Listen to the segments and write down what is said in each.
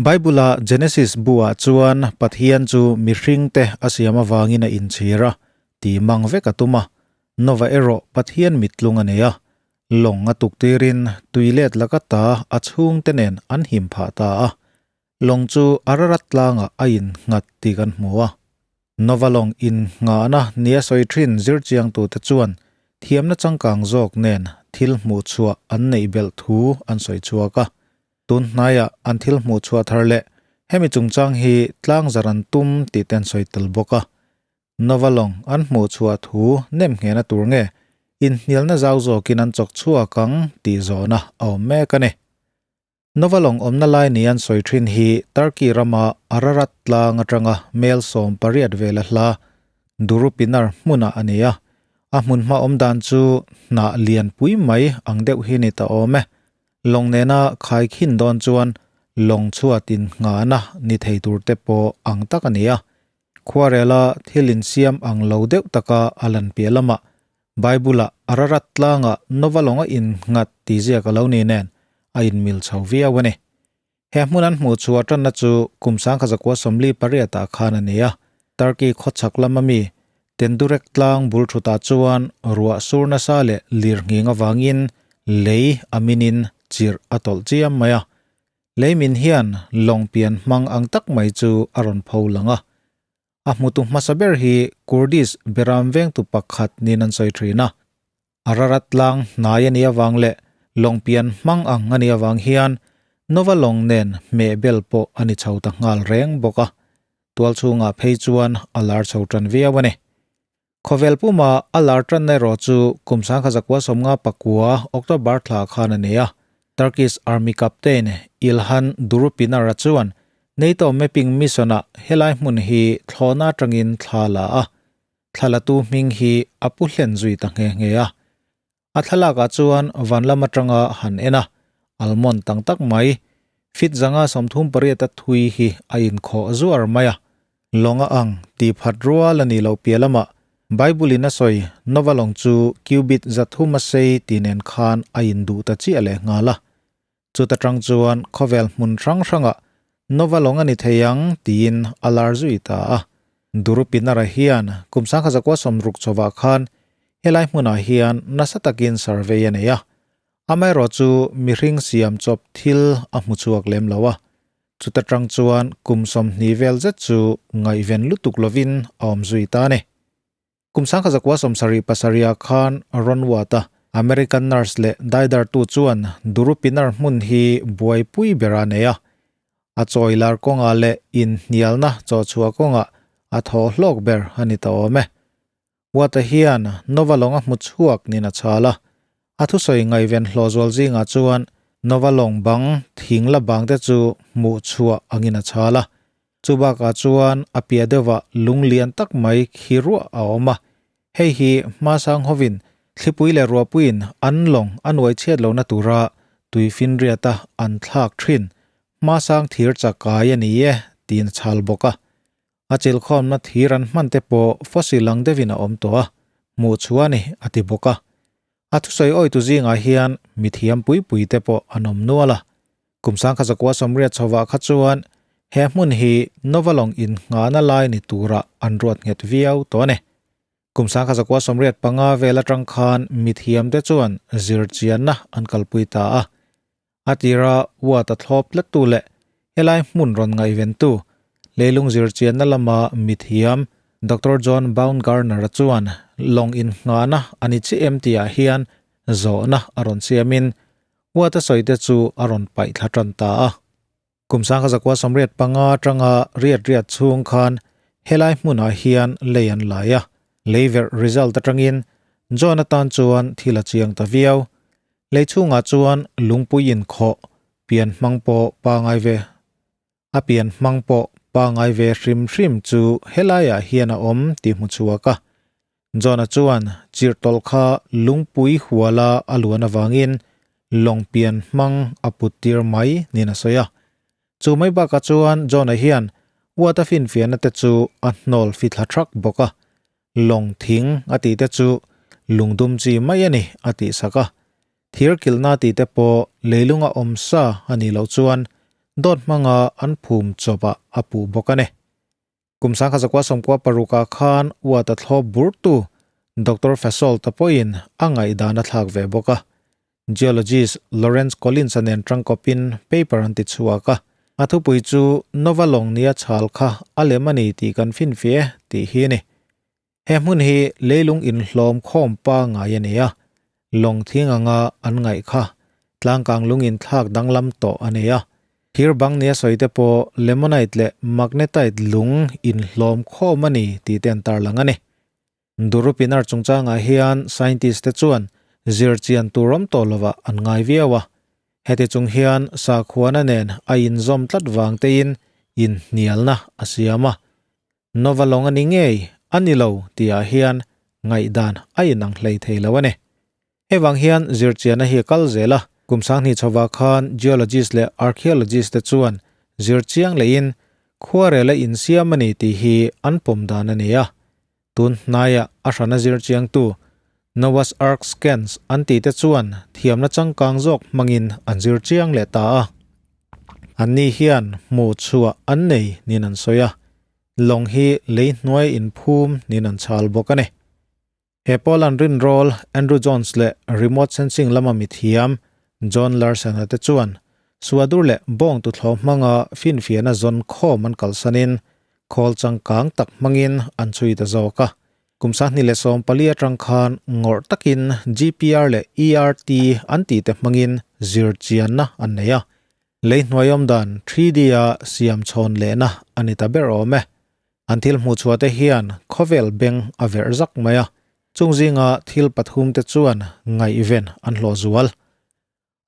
Bible-a Genesis bu-ah chuan Pathian chu mihringte a siam avangin a inchhir a, ti mang vek a tum a. Nova erawh Pathian mittlung a nei a, lawng a tuktirin tui let laka ta a chhungte nen an him phah ta a. Lawng chu Ararat tlangah a innghat tih kan hmu a. Nova lawng innghahna nia sawi thin zirchiangtute chuan thiamna changkang zawk nen thil hmuhchhuah an neih belh thu an sawi chhuak a. Tun hnaiah an thil hmuh chhuah thar leh hemi chungchang hi tlang zar an tum tih te an sawi tel bawk a. Nova lawng an hmuh chhuah thu nem nghehna tur nge inhnialna zau zawkin an chawk chhuak ang tih zawhna a awm mek a ni. Nova lawng awmna lai ni an sawi thin hi Turkey rama Ararat tlang atanga mel 18 vela hla Durupinar hmunah a ni a. A hmunhma awm dan chu hnah lian pui mai ang deuh hi ni ta awm e. Lawng nena khaikhin dawn chuan lawng chhuat in nghahna ni thei tur te pawh ang tak a ni a. Khuarela thil insiam ang lo deuh taka a lan piah lamah Bible-ah Ararat tlangah Nova lawnga innghat tih ziak a lo ni nen a inmil chho viau a ni. He hmun an hmuh chhuah tanna chu kum 1948 ah khan a ni a. Turkey khawchhak lama mi Tendurek tlang bul thutah chuan ruah sur nasa leh lirnghing avangin lei a minin chirh a tawlh chiam mai a. Lei min hian lawng pian hmang ang tak mai chu a rawn pho lang a. A hmutu hmasa ber hi Kurdish beram vengtu pakhat niin an sawi thin a. Ararat tlang hnai a nih avang leh lawng pian hmang ang a nih avang hian Nova lawng nen hmeh bel pawh a ni chho ta nghal reng bawk a. Tual chhungah phei chuan a lar chho tan viau a ni. Khawvel puma a lar tanna erawh chu kum 1959 October thla khan a ni a. Turkish Army Captain Ilhan Durupinar-a chuan NATO mapping mission-ah helai hmun hi thlawhna atangin thla la a. Thlalatu hming hi a pu hlen zui ta nghe nghe a. A thlalakah chuan van lam atanga han en a, almond tang tak mai, fit zanga 38 a thui hi a inkhawh zuar mai a. Lawng a ang tih phat rual a nih loh piah lamah Bible in a sawi Nova lawng chu cubit 300 a sei tih nen khan a induh ta chiah leh nghal a. Chuta tang chuan khawvel hmun hrang hrangah Nova lawng a ni thei ang tiin a lar zui ta a. Durupinara hian kum 1960 chhovah khan helai hmunah hian nasa takin survey a nei a. Amaherawh chu mihring siam chawp thil a hmu chhuak lem lo a. Chuta tang chuan kum 20 vel zet chu ngaihven lutuk lovin a awm zui ta a ni. Kum 1977 ah khan Ron Watt-a American nurse leh daidartu chuan Durupinar hmun hi buaipui ber a nei a. A chawi lar kawngah leh inhnialna chawhchhuah kawngah a thaw hlawk ber a ni ta awm e. Watt-a hian Nova lawng a hmu chhuak niin a chhal a. A thusawi ngaihven hlawhzual zingah chuan Nova lawng bang thing la bang te chu hmuh chhuah angin a chhal a. Chu bakah chuan a piah deuhah lung lian tak mai khi ruah a awm a, hei hi hmasang hovin thlipui leh ruahpuiin an lawng a nuai chhiat lohna tura tui finriata an thlak thin hmasang thir chakai a ni e tiin a chhal bawk a. A chilkhawmna thir an hman te pawh fossil ang deuhin a awm tawh a, hmuh chhuah a ni a ti bawk a. A thusawi awitu zingah hian mithiam pui pui te pawh an awm nual a. Kum 1980 chhovah kha chuan he hmun hi Nova lawng innghahna lai ni tura an ruat nghet viau tawh a ni. Kum 1985 vel atang khan mithiam te chuan zirchianna an kalpui ta a. A tira Watt a thlawp tlattu leh helai hmun rawn ngaihventu leilung zirchianna lama mithiam Doctor John Baumgartner-a chuan lawng innghahna a ni chiah em tihah hian zawhna a rawn siamin Watt a sawi te chu a rawn paih thla tan ta a. Kum 1985 atanga riat riat chhung khan helai hmunah hian lei an lai a, lei verh result atangin John atan chuan thil a chiang ta viau. Lei chhungah chuan lungpui inkhawh pian hmang pawh pangai ve a pian hmang pawh pangai ve hrim hrim chu helaiah hian a awm tih hmu chhuak a. John-a chuan chirh tawlh kha lungpui huala a luan avangin lawng pian hmang a put tir mai niin a sawi a. Chu mai bakah chuan John-a hian Watt-a finfiahna te chu a hnawl fithla thak bawk a. Lawng thing a tih te chu lungdum chi mai a ni a tih sak a. Thir kilhna tih te pawh leilunga awm sa a nih loh chuan. dawt hmanga an phum chawpah a puh bawk a ni. Kum 1996 ah khan Watt-a thlawp burtu Doctor Fasoldt-a pawhin a ngaihdan a thlak ve bawk a. Geologist Lawrence Collins-a nen tangkawpin paper an ti chhuak a, a thupui chu Nova lawng nia chhal kha a lem a ni tih kan finfiah e tih hi a ni. He hmun hi leilung inhlawm khawm pangngai a ni a, lawng thing anga an ngaih kha tlangkang lung inthlak danglam tawh a ni a. Thir bang nia sawi te pawh lemonite leh magnetite lung inhlawm khawm a ni tih te an tarlang a ni. Durupinar chungchangah hian scientist te chuan zirchian tur awm tawh lovah an ngai viau a. Heti chung hian sakhuana nen a inzawm tlat vang tein inhnialna a siam a. Nova lawng a ni ngei a ni lo tihah hian ngaihdan a inang hlei thei lo a ni. Hei vang hian zirchianna hi a kal zel a, kum sanghnih chhovah khan geologist leh archaeologist te chuan zirchiang lehin khuarel a insiam a ni tih hi an pawm dan a ni a. Tun hnaiah a hrana zirchiangtu Noah's Ark Scans an tih te chuan thiamna changkang zawk hmangin an zirchiang leh ta a. Anni hian hmuh chhuah an nei niin an sawi a, lawng hi lei hnuai inphum niin an chhal bawk a ni. He Poland rinrawl Andrew Jones leh remote sensing lama mithiam John Larson-a te chuan suadur leh bawng tuthlawh hmanga finfiahna zawn khawm an kalsanin khawl changkang tak hmangin an chhui ta zawk a. Kum 2014 atang khan ngawrh takin GPR leh ERT an tihte hmangin zirchianna an nei a. Lei hnuaiawm dan 3D a siam chhawn lehna a ni ta ber awm e. An thil hmuh chhuah te hian khawvel beng a verh zak mai a, chung zinga thil pathum te chuan ngaihven an hlawh zual.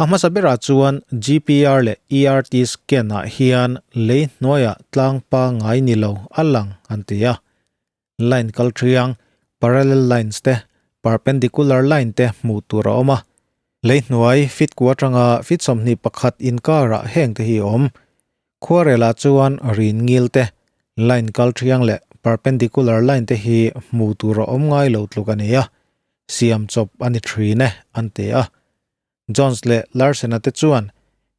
A hmasa berah chuan GPR leh ERT scan ah hian lei hnuaiah tlang pangngai ni lo a lang an ti a. Line kal thiang, parallel lines te, perpendicular line te hmuh tur a awm a. Lei hnuai fit kua atanga fit 21 inkarah heng te hi a awm. Khuarelah chuan rin ngil te, line kal thiang leh perpendicular line te hi hmuh tur a awm ngai lo tluk a ni a, siam chawp a ni thin e, an ti a. Jones leh Larsen-a te chuan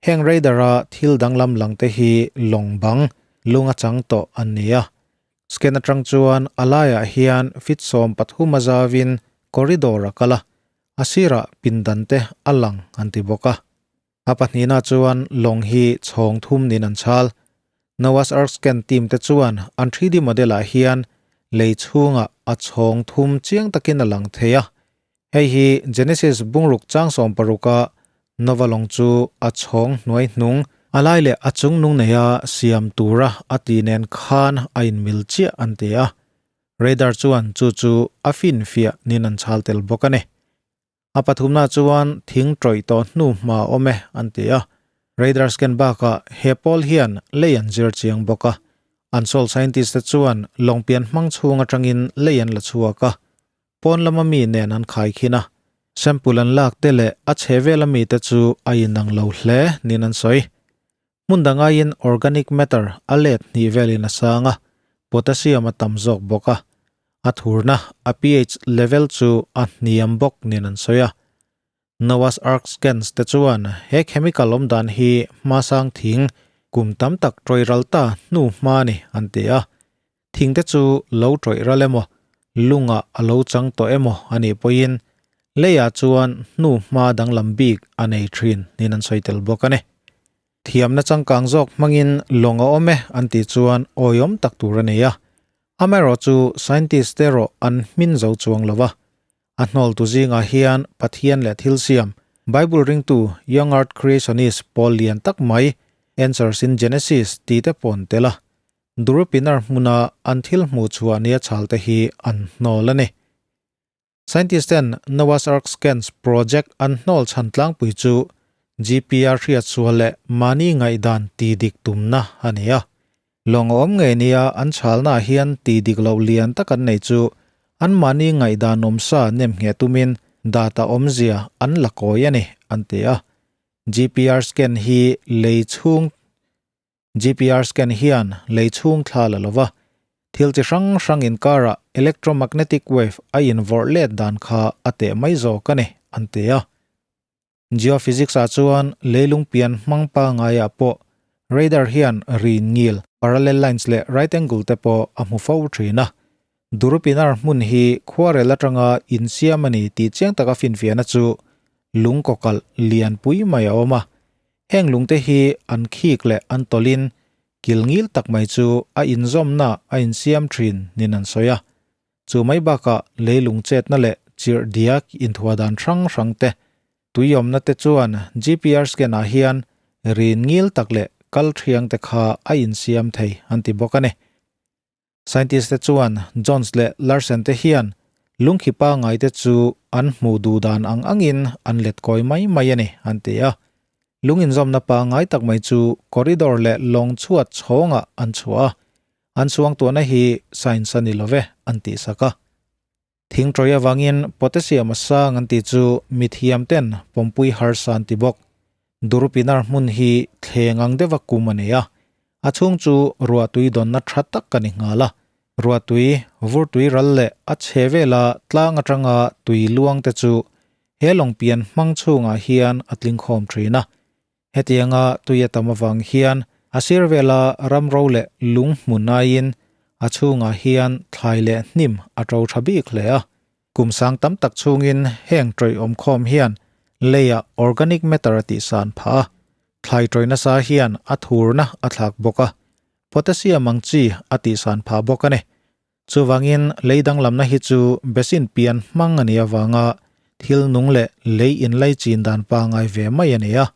heng radar-a thil danglam lang te hi lawng bang lung a chang tawh an ni a. Scan atang chuan a laiah hian fit 13 a zavin corridor a kal a, a sirah pindan te a lang an ti bawk a. A pahnihna chuan lawng hi chhawng thum nin an chhal. Noah's Ark Scan team te chuan an 3D model ah hian lei chhungah a chhawng thum chiang takin a lang thei a. Hei hi Genesis bungruk chang 16 a Nova lawng chu a chhawng hnuai hnung, a lai leh a chung nung neia siam tura a ti nen khan a inmil chiah an ti a. Radar chuan chu chu a finfiah nin an chhal tel bawk a ni. A pathumna chuan thing tawih tawh hnu hma awm e an ti a. Radar scan bakah he pawl hian lei an zir chiang bawk a. An soil scientist te chuan lawngpian hmang chhung atangin lei an la chhuak a. Pawn lama mi nen an khai khin a. Sample an lak te leh a chhe vela mi te chu a inang lo hle niin an sawi. Hmun dangaiin organic matter a let hnih velin a sang a, potassium a tam zawk bawk a. A thurna, a pH level chu a hniam bawk niin an sawi a. Noah's Ark scans te chuan he chemical awm dan hi hmasang thing kum tam tak tawih ral ta hnu hma a ni an ti a. Thing te chu lo tawih ral emaw, lungah a lo chang tawh emaw a nih pawhin leiah chuan hnu hma danglam bik a nei thin niin an sawi tel bawk a ni. Thiamna changkang zawk hmangin lawng a awm e an tih chuan awiawm tak tur a nei a. Amaherawh chu scientist te erawh an hmin zo chuang lo va. A hnawltu zingah hian Pathian leh thil siam, Bible ringtu Young Earth Creationist pawl lian tak mai Answers in Genesis tih te pawh an tel a. Durupinar hmuna an thil hmuh chhuah nia chhal te hi an hnawl a ni. Scientist ten Noah's Ark Scans project an hnawl chhan tlangpui chu GPR hriat sual leh mahni ngaihdan ti dik tumna a ni a. Lawng a awm ngei nia an chhalnaah hian ti dik loh lian tak an nei chu an mahni ngaihdan awmsa nem ngheh tumin data awmzia an la kawi a ni, an ti a. GPR scan hi lei chhung GPR scan hian lei chhung thla la lova, thil chi hrang hrang inkarah electromagnetic wave a invawrh let dan kha a teh mai zawk a ni, an ti a. Geophysics ah chuan leilung pian hmang pangaiah pawh Radar hian rin ngil, parallel lines leh right angle te pawh a hmu fo thin a. Durupinar hmun hi khuarel atanga insiam a ni tih chiang taka finfiahna chu lung kawkalh lian pui mai a awm a. Heng lungte hi an khik leh an tawlhin kil ngil tak mai chu a inzawmna a insiam thin nin an sawi a. Chu mai bakah leilung chetna leh chirh diak inthuah dan hrang hrang te, tuiawmna te chuan GPR scan ah hian rin ngil tak leh kal thiang te kha a insiam thei an ti bawk a ni. Scientist te chuan Jones leh Larsen te hian lungkhi pangai te chu an hmuh duh dan ang angin an let kawi mai mai a ni an ti a. Lung inzawmna pangai tak mai chu corridor leh lawng chhuat chhawngah an chhuah a, An suangtuahna hi science a ni lo ve, an tih sak a. Thing ṭawih avangin potassium a sang an tih chu mithiam ten pawmpui harsa an ti bawk. Durupinar hmun hi thleng ang deuha kum a nei a, a chhung chu ruahtui dawnna ṭha tak a ni nghal a. Ruahtui, vurtui ral leh a chhe vela tlang aṭanga tui luang te chu he lawng pian hmang chhungah hian a tling khawm ṭhin a. Hetianga tui a tam avang hian a sir vela ram ro leh lung hmun aiin a chhungah hian thlai leh hnim a to tha bik hle a. Kum sang tam tak chhungin heng tawih awmkhawm hian leiah organic matter a tihsan phah a, thlai tawih nasa hian a thurna a thlak bawk a, potassium ang chi a tihsan phah bawk a ni. Chuvangin lei danglamna hi chu basin pian hmang a nih avanga thil nung leh lei inlai chin dan pangai ve mai a ni a.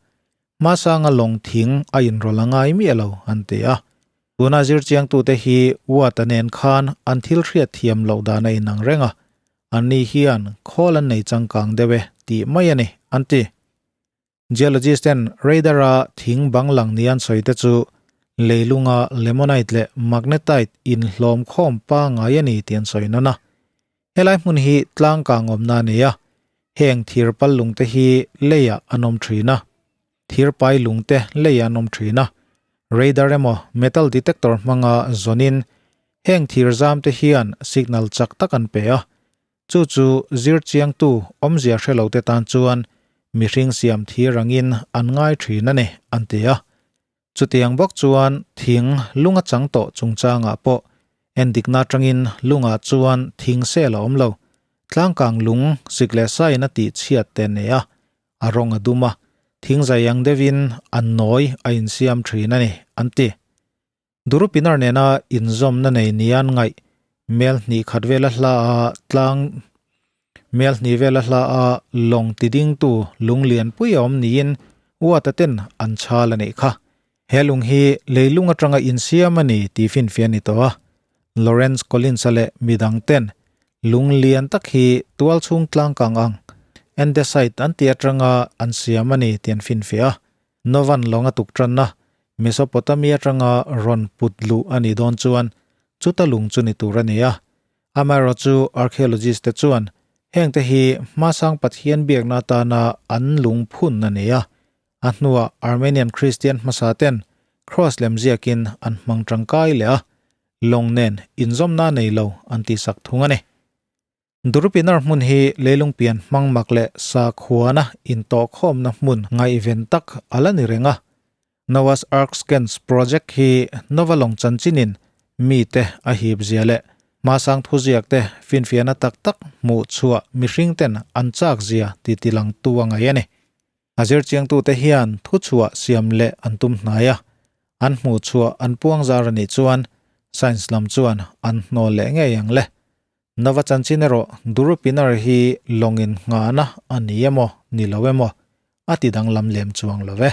Hmasanga lawng thing a inrawlh a ngai miah lo an ti a. Tuna zirchiangtute hi Watt-a nen khan an thil hriat thiam loh dan a inang reng a, anni hian khawl an nei changkang deuh e tih mai a ni an ti. Geologist ten radar-a thing bang lang ni an sawi te chu leilunga limonite leh magnetite inhlawm khawm pangngai a ni tih an sawi nawn a. Helai hmun hi tlang kang awmna a ni a, heng thir pal lung te hi leiah an awm thin a, thir pai lung te leiah an awm thin a. Radar emaw metal detector hmanga zawnin heng thir zam te hian signal chak tak an pe a, Chu chu zirchiangtu awmzia hre lote tan chuan mihring siam thir angin an ngai thin a ni, an ti a. Chutiang bawk chuan thing lunga chang tawh chungchangah pawh endikna atangin lungah chuan thing sel a awm lo. Tlangkang lung sik leh sain a tih chhiat te nei a, a rawng a dum a, thing zai ang deuhin a nawi a insiam thin a ni, an ti. Durupinar nena inzawmna nei nian ngaih mel hnih khat vela hla a tlang mel hnih vela hla a lawng tidingtu lung lianpui a awm niin Uata ten an chhal a nih kha. He lung hi leilung atanga insiam a ni tih finfiah a ni tawh a. Lawrence Collins-a leh midang ten lung lian tak hi tualchhung tlangkang ang andesite an tih atanga an siam a ni tih an finfiah a. Novan lawng a tuk tanna Mesopotamia atanga rawn put luh a nih dawn chuan chuta lung chu ni tur a ni a. Amaherawh chu archaeologist te chuan hengte hi hmasang Pathian biakna atana an lung phun a ni a. A hnuah Armenian Christian hmasa ten cross lem ziakin an hmang tangkai leh a, lawng nen inzawmna nei lo an tihsak thung a ni. Durupinar hmun hi leilung pian hmang mak leh sakhuana intawhkhawmna hmun ngaihven tak a la ni reng a. Noah's Ark Scans Project hi Nova lawng chanchinin mite a hip zia leh hmasang thuziak te finfiahna tak tak hmuh chhuah mihring ten an chak zia ti tilangtu a ngaih a ni. A zirchiangtute hian thuchhuah siam leh an tum hnai a, an hmuhchhuah an puang zar a nih chuan science lam chuan an hnawl leh ngei ang le. Nova chanchin erawh Durupinar hi lawngin nghahna a ni emaw ni lo emaw a ti danglam lem chuang lo ve.